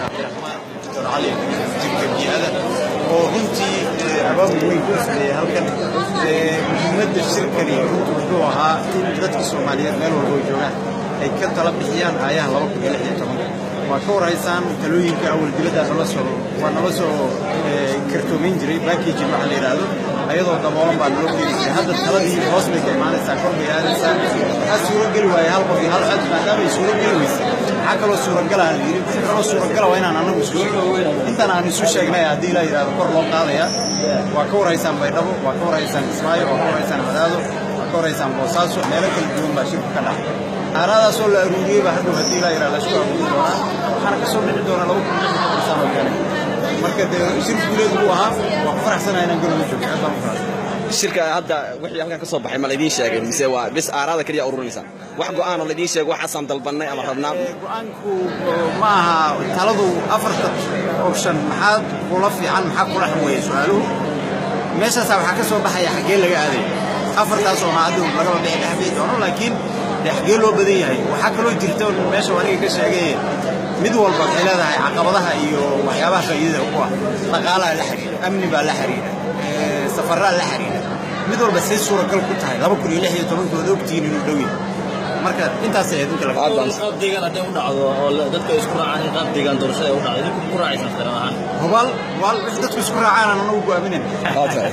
Cabdiraxmaan Doctor Cali, wasiirka bii'ada, oo runtii abaabul weyn ku sameeyey halkan. Muhiimadda shirkani runtii wuxuu ahaa in dadka Soomaaliyeed meel walba oo joogaan ay ka tala bixiyaan aayaha 2016-ka. Waa ka warhaysaan talooyinka awal dibadda nala soo waa nala soo kartoomayn jiray, packaging waxa la yidhaahdo, ayadoo daboolan baa naloo keeni jiray. Hadda taladii hoos bay ka imaanaysaa, kor bay aadaysaa. Waxaa suuro geli waaya hal qof iyo hal cod. Maadaama ay suuro geli weysay, maxaa kaloo suuragala la yidhi? Wixii kaloo suuragala waa inaan annagu isu sheegno. Intaan aan isu sheegnay haddii la yidhahdo kor loo qaadaya. Waa ka warhaysaan Baydhabo, waa ka warhaysaan Kismaayo, waa ka warhaysaan Cadaado, waa ka warhaysaan Boosaaso. Meelo kala duwan baa shirku ka dhacay. Aaraadaasoo la aruuriyey baa hadhow haddii la yidhahdo la isku aruuri doonaa, waxaana ka soo bixi doonaa 2016 sano oo kale. Marka dee shir guuleed buu ahaa. Waa ku faraxsanahay inaan Garowe joogo, aad baan u faraxsan. Shirka hadda wixii halkan ka soo baxay ma laydiin sheegay, mise waa bis aaraada keliya ururinaysaan? Wax go'aan oo laydiin sheego, waxaasaan dalbannay ama rabnaa? Go'aanku ma aha. Taladu afarta option maxaa kula fiican, maxaa kula xun weeye su-aaluhu. Meeshaasaa waxaa ka soo baxaya xaggee laga aadaya. Afartaas oo hadda lagaba bixi dhex bixi doono, laakiin dee xaggee loo badan yahay? Waxaa kaloo jirta meesha aniga ka sheegay, mid walba waxay leedahay caqabadaha iyo waxyaabaha faa'iidada ku ah. Dhaqaalaha la xiriira, amni baa la xiriira, safaraa la xiriira. Mid walba say suuragal ku tahay 2016-kooda ogtihiin inuu dhow yahay. Marka intaas ahayd inta laga Qaab deegaan hadday u dhacdo oo dadka ay isku raacaan in qaab deegaan doorashada ay u dhacdo, idinku ku raacaysaan federal ahaan? Hubaal, hubaal, wixii dadku isku raacaan aan anagu go'aaminayn. Waa tahay.